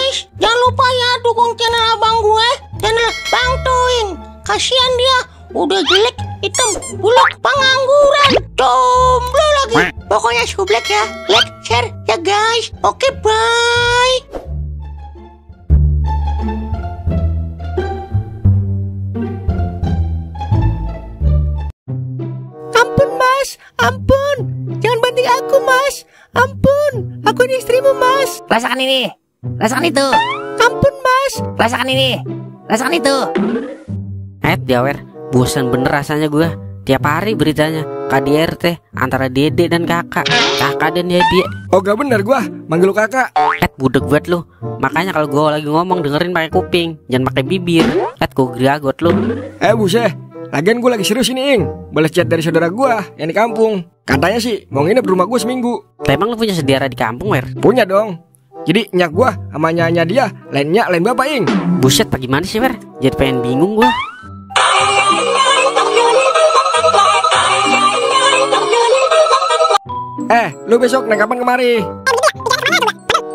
guys, jangan lupa ya dukung channel abang gue, channel Bang Toing. Kasihan dia, udah jelek, hitam, buluk, pengangguran, jomblo lagi. Pokoknya sublek ya, like, share ya guys. Oke, bye. Ampun mas, ampun, jangan banting aku mas. Ampun, aku ini istrimu mas. Rasakan ini, rasakan itu. Ampun mas, rasakan ini, rasakan itu. Diawer, bosan bener rasanya gue. Tiap hari beritanya KDRT antara dede dan kakak, kakak dan dede. Oh gak bener gue manggil lu kakak. Budek buat lu. Makanya kalau gue lagi ngomong dengerin pakai kuping, jangan pakai bibir. Gue geragot lu. Buset, lagian gue lagi serius ini Ing. Balas chat dari saudara gue yang di kampung. Katanya sih mau nginep di rumah gue seminggu. Emang lu punya saudara di kampung, Wer? Punya dong. Jadi nyak gue sama nyanya dia lainnya lain bapak Ing. Buset, bagaimana sih Wer? Jadi pengen bingung gue. Lu besok naik kapan kemari?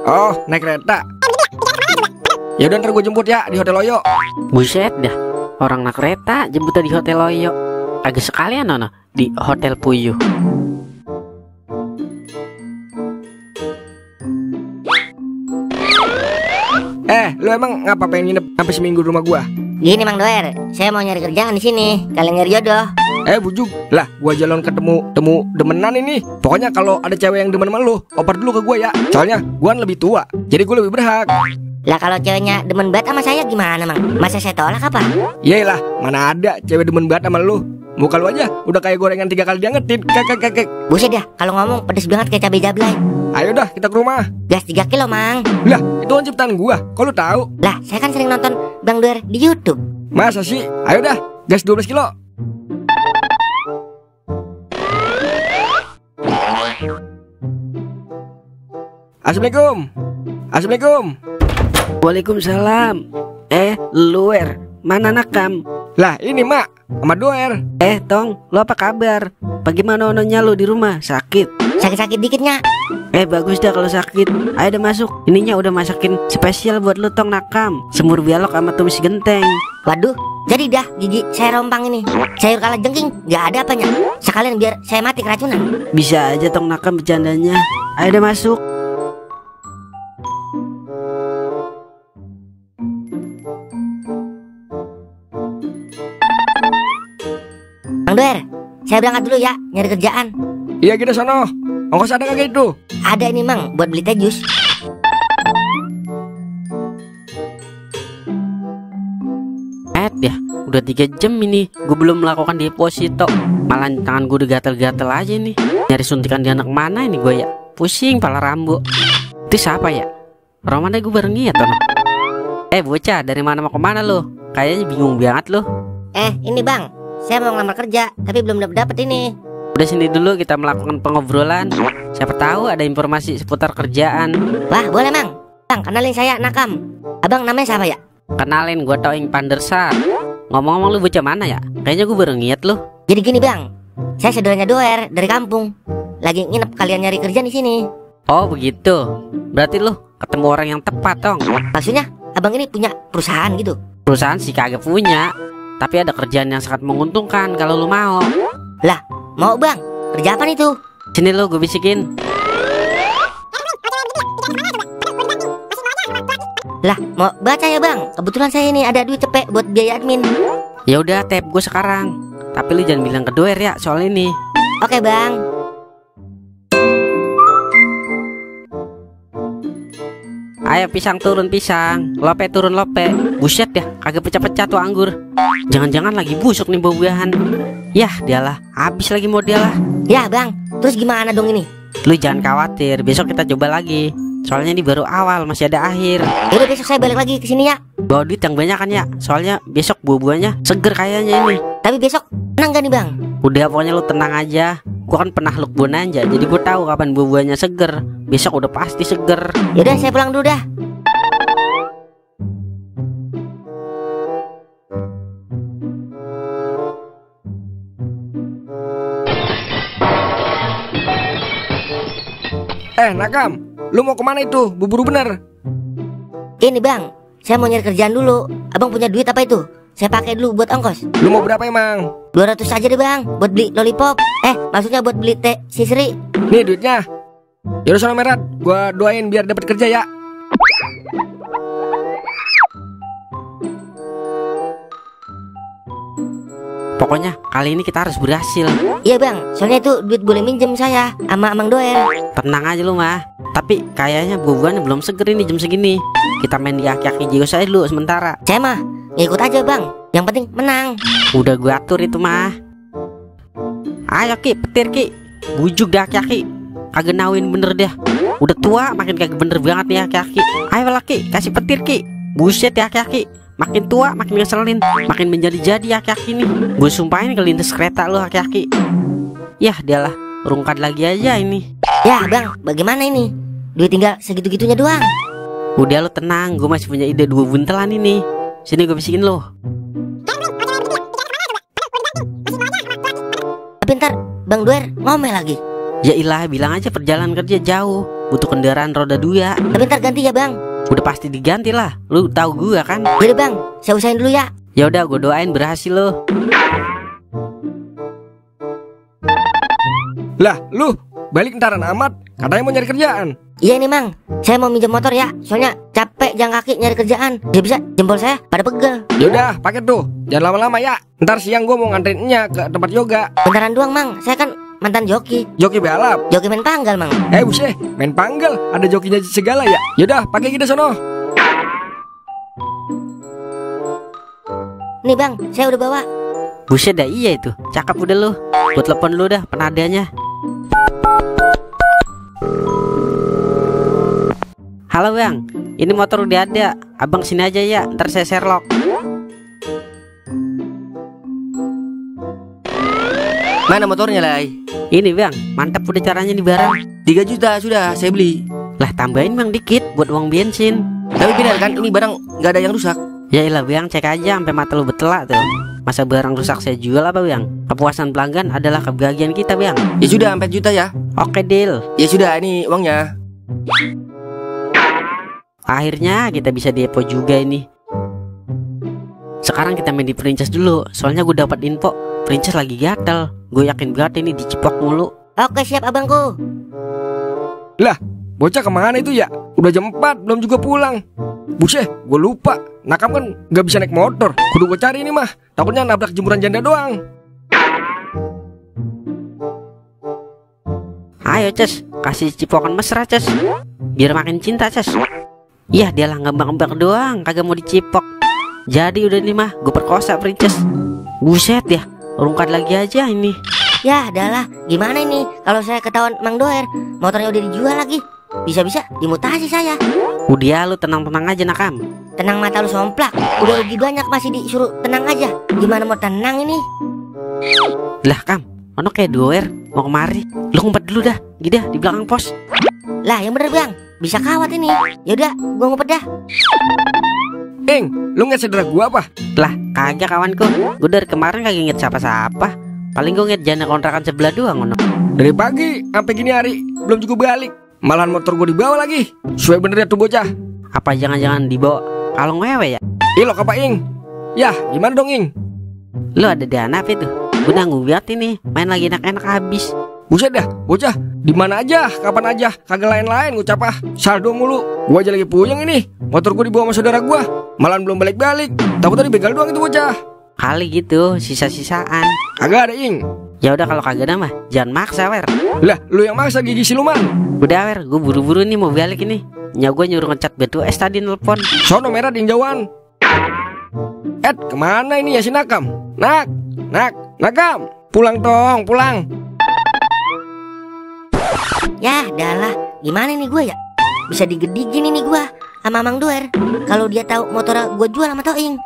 Oh, naik kereta. Ya udah ntar gue jemput ya di Hotel Loyo. Buset dah, orang naik kereta jemputnya di Hotel Loyo. Agak sekalian nono di Hotel Puyuh. Lu emang ngapa pengen nginep sampai seminggu di rumah gua? Gini Mang Doer, saya mau nyari kerjaan di sini. Kalian nyari jodoh. Bujuk lah, gua jalan ketemu demenan ini. Pokoknya kalau ada cewek yang demen sama lu, oper dulu ke gua ya. Soalnya gua kan lebih tua, jadi gua lebih berhak. Lah kalau ceweknya demen banget sama saya gimana Mang? Masa saya tolak apa? Iyalah, mana ada cewek demen banget sama lu. Muka lu aja udah kayak gorengan 3 kali diangetin. Kek. Buset dah, kalau ngomong pedes banget kayak cabai jablay. Ayo dah kita ke rumah. Gas 3 kilo Mang. Lah itu kan ciptaan gua, kok lu tahu? Lah saya kan sering nonton Bang Doer di YouTube. Masa sih? Ayo dah, gas 12 kilo. Assalamualaikum. Assalamualaikum. Waalaikumsalam. Luer, mana nakam? Lah ini mak, sama Doer. Tong, lu apa kabar? Bagaimana ononya lu di rumah? Sakit? Sakit-sakit dikitnya. Bagus dah kalau sakit. Ayo udah masuk. Ininya udah masakin spesial buat lu Tong nakam. Semur bialok sama tumis genteng. Waduh, jadi dah gigi saya rompang ini. Sayur kala jengking, gak ada apanya. Sekalian biar saya mati keracunan. Bisa aja Tong nakam bercandanya. Ayo udah masuk. Bang Doer, saya berangkat dulu ya, nyari kerjaan. Iya kita sono. Ongkos ada kagak itu? Ada ini Mang, buat beli teh jus. Ya, udah 3 jam ini gue belum melakukan deposito. Malah tangan gue udah gatel-gatel aja nih. Nyari suntikan di anak mana ini gue ya. Pusing pala rambu. Itu siapa ya? Orang mana gue bareng ya Tono? Bocah, dari mana mau kemana lo? Kayaknya bingung banget lo. Ini Bang, saya mau ngelamar kerja tapi belum dapet ini. Udah sini dulu kita melakukan pengobrolan. Siapa tahu ada informasi seputar kerjaan. Wah boleh Mang. Bang kenalin saya Nakam. Abang namanya siapa ya? Kenalin gue Toing Pandersa. Ngomong-ngomong lu bocah mana ya? Kayaknya gue baru ngiat lu. Jadi gini Bang, saya saudaranya Doer dari kampung. Lagi nginep kalian nyari kerja di sini. Oh begitu. Berarti lu ketemu orang yang tepat Tong. Maksudnya abang ini punya perusahaan gitu? Perusahaan sih kagak punya, tapi ada kerjaan yang sangat menguntungkan kalau lu mau. Lah mau Bang, kerja apa itu? Sini lu gue bisikin. Lah mau baca ya Bang, kebetulan saya ini ada duit cepet buat biaya admin. Ya udah tap gue sekarang. Tapi lu jangan bilang ke Doer ya soal ini. Oke Bang. Ayo pisang turun pisang, lope turun lope. Buset ya, kagak pecah-pecah tuh anggur. Jangan-jangan lagi busuk nih buah-buahan. Yah dialah, habis lagi model lah. Ya Bang, terus gimana dong ini? Lu jangan khawatir, besok kita coba lagi. Soalnya ini baru awal, masih ada akhir. Udah besok saya balik lagi ke sini ya. Bawa duit yang banyak kan ya. Soalnya besok buah-buahnya seger kayaknya ini. Tapi besok tenang gak nih Bang? Udah pokoknya lu tenang aja. Gua kan penakluk bonanza, jadi gua tahu kapan buah-buahnya seger. Besok udah pasti seger. Yaudah saya pulang dulu dah. Nakam, lu mau kemana itu? Buru-buru bener. Ini bang, saya mau nyari kerjaan dulu. Abang punya duit apa itu? Saya pakai dulu buat ongkos. Lu mau berapa emang? 200 aja deh bang, buat beli lollipop. Maksudnya buat beli teh si Sri. Nih duitnya. Yaudah sono Merat, gua doain biar dapat kerja ya. Pokoknya kali ini kita harus berhasil. Iya bang, soalnya itu duit boleh minjem saya sama Amang Doer. Tenang aja lu mah. Tapi kayaknya bubuannya belum seger ini jam segini. Kita main di aki-aki jigo saya dulu sementara. Saya mah ngikut aja bang, yang penting menang. Udah gua atur itu mah. Ayo Ki, petir Ki. Bujuk dah aki-aki. Kagak nawin bener dah. Udah tua makin kagak bener banget nih aki-aki. Ayo lah Ki, kasih petir Ki. Buset ya aki-aki. Makin tua makin ngeselin, makin menjadi-jadi aki-aki nih. Gue sumpahin kelindes kereta lu aki-aki. Yah dialah, rungkat lagi aja ini. Ya bang, bagaimana ini? Duit tinggal segitu-gitunya doang. Udah lu tenang, gue masih punya ide 2 buntelan ini. Sini gue bisikin lo. Tapi ntar Bang Doer ngomel lagi. Ya ilah, bilang aja perjalanan kerja jauh, butuh kendaraan roda 2. Tapi ntar ganti ya bang. Udah pasti diganti lah, lu tahu gua kan. Yaudah bang, saya usahain dulu ya. Ya udah, gue doain berhasil lo. Lah, lu balik ntaran amat. Katanya mau nyari kerjaan. Iya nih mang, saya mau minjem motor ya. Soalnya capek jalan kaki nyari kerjaan. Bisa jempol saya pada pegel. Yaudah, pakai tuh. Jangan lama-lama ya. Ntar siang gua mau nganterinnya ke tempat yoga. Bentaran doang mang, saya kan mantan joki. Joki balap. Joki main panggal mang. Buset, main panggal. Ada jokinya segala ya. Yaudah, pakai kita sono. Nih bang, saya udah bawa. Buset dah, iya itu. Cakep udah lu. Gue telepon lu dah penadanya. Halo bang, ini motor udah ada. Abang sini aja ya, ntar saya Sherlock. Mana motornya, Lai? Ini bang, mantap udah caranya nih barang. 3 juta sudah saya beli. Lah tambahin bang dikit buat uang bensin. Tapi benar kan ini barang nggak ada yang rusak. Ya ilah bang, cek aja sampai mata lu betelak tuh. Masa barang rusak saya jual apa bang? Kepuasan pelanggan adalah kebahagiaan kita bang. Ya sudah 4 juta ya. Oke deal. Ya sudah, ini uangnya. Akhirnya kita bisa depo juga ini. Sekarang kita main di Princess dulu. Soalnya gue dapat info Princess lagi gatel. Gue yakin banget ini dicipok mulu. Oke siap abangku. Lah, bocah kemana itu ya? Udah jam 4, belum juga pulang. Buset, gue lupa. Nakam kan gak bisa naik motor. Kudu gue cari ini mah. Takutnya nabrak jemuran janda doang. Ayo Ces, kasih cipokan mesra Ces. Biar makin cinta Ces. Iya dia lah ngembang-ngembang doang, kagak mau dicipok. Jadi udah nih mah, gue perkosa Princess. Buset ya, rungkat lagi aja ini. Ya adalah, gimana ini kalau saya ketahuan Mang Doer, motornya udah dijual lagi. Bisa-bisa dimutasi saya. Udah lu tenang-tenang aja Nakam. Tenang mata lu somplak. Udah rugi banyak masih disuruh tenang aja. Gimana mau tenang ini? Lah Kam, ono kayak Doer mau kemari. Lu ngumpet dulu dah, gitu dah di belakang pos. Lah yang bener bang, bisa kawat ini. Yaudah, gua ngumpet dah. Lu nggak cedera gua apa? Lah kagak kawanku, gue dari kemarin kagak inget siapa-siapa. Paling gue inget janda kontrakan sebelah doang ono. Dari pagi sampai gini hari belum juga balik. Malahan motor gua dibawa lagi. Sesuai bener ya tuh bocah. Apa jangan-jangan dibawa kalung wewe ya? Lo apa Ing? Yah, gimana dong Ing? Lu ada dana apa itu? Gue nanggung banget ini, main lagi enak-enak habis. Buset dah, bocah. Di mana aja, kapan aja, kagak lain-lain ngucap ah. Saldo mulu. Gua aja lagi puyeng ini. Motor gua dibawa sama saudara gua. Malahan belum balik-balik. Takut tadi begal doang itu bocah. Kali gitu, sisa-sisaan. Kagak ada Ing. Ya udah kalau kagak ada mah, jangan maksa wer. Lah, lu yang maksa gigi siluman. Udah wer, gue buru-buru nih mau balik ini. Nyak gue nyuruh ngecat batu es tadi nelpon. Sono merah di jauhan. Kemana ini ya si Nakam? Nakam, pulang tong, pulang. Ya adalah, gimana nih gue ya? Bisa digedegin ini gue sama Mang Doer. Kalau dia tahu motor gue jual sama Toing.